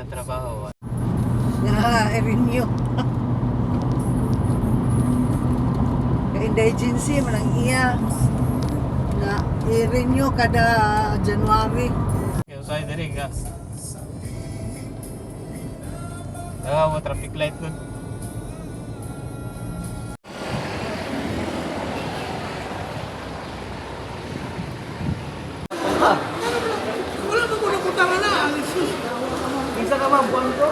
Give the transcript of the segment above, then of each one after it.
Sa trabaho. Nga, i-renew. Kay indigency man ang iya na i-renew kada January. Kaya usahay diri ka. Ah, mo traffic light nun. Wala ba ko napunta na? Isa ka ba buwan ko?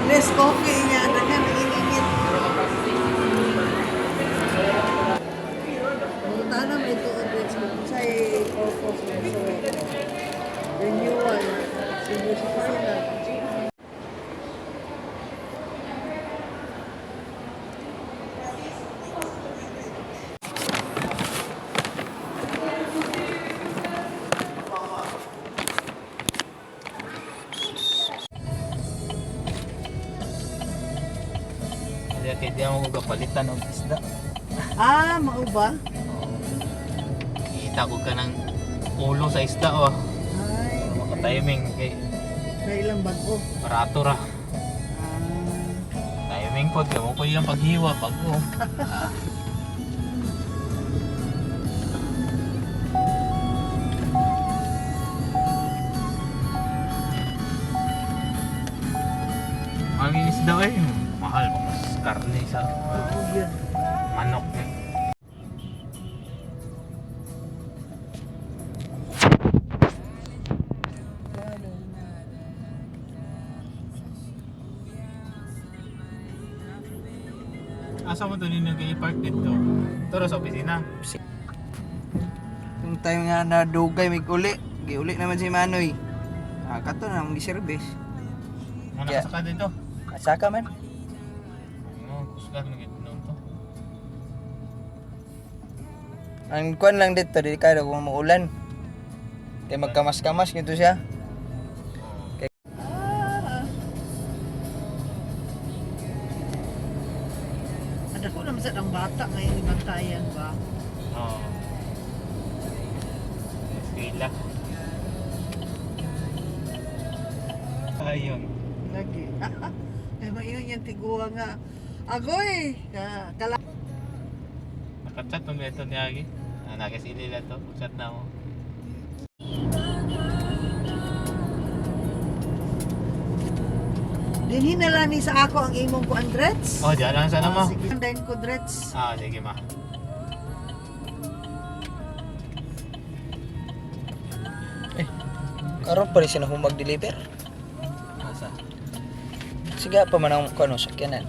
Less coffee niya, daghan iningit. Munta na may tuod sa purpose mo sa renewal. Senior citizen na. Kaya kaya di ako kapalitan og isda. Ah, mao ba? Kita ko ka ng ulo sa isda oh. Ay, Maka-timing kay na ilang bago. barato ra. Ah, Timing pod kamo ko yung paghiwa bago. Ang isda eh, mahal ba mas karne sa oo yun. manok eh. Asa mo to ninyo i-park dito? Turo sa opisina. Yung time nga na dugay mig uli, giuli naman si Manoy. Ah, kato na ang giservice. Mga Yeah. nakasaka dito. Asaka man. Ano, kusgan mo gid noon to. Ang kuan lang dito delikado kung muulan. Kay magkamas-kamas gito siya. Ah. Anak ko naman sa ang bata ngayon ibantayan ba? Oo. Eskwela. Ayun. Lagi. Ay, mayon yung tiguan nga. Agoy! Kala Nakachat mo ito ni Agi. Ah, nakasili lang to. Chat na ako. Dinhi na lang ni sa ako ang imong kuan drets. Oh, diyan lang sana mo. Ah, sige. Andain ko drets. Ah, sige ma. Karon pa rin siya na humag-deliver. Asa? Sige pa man ang kuan sakyanan.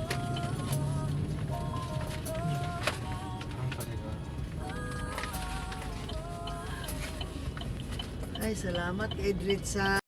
Ang pagkakas. Ay, salamat kay Drets sa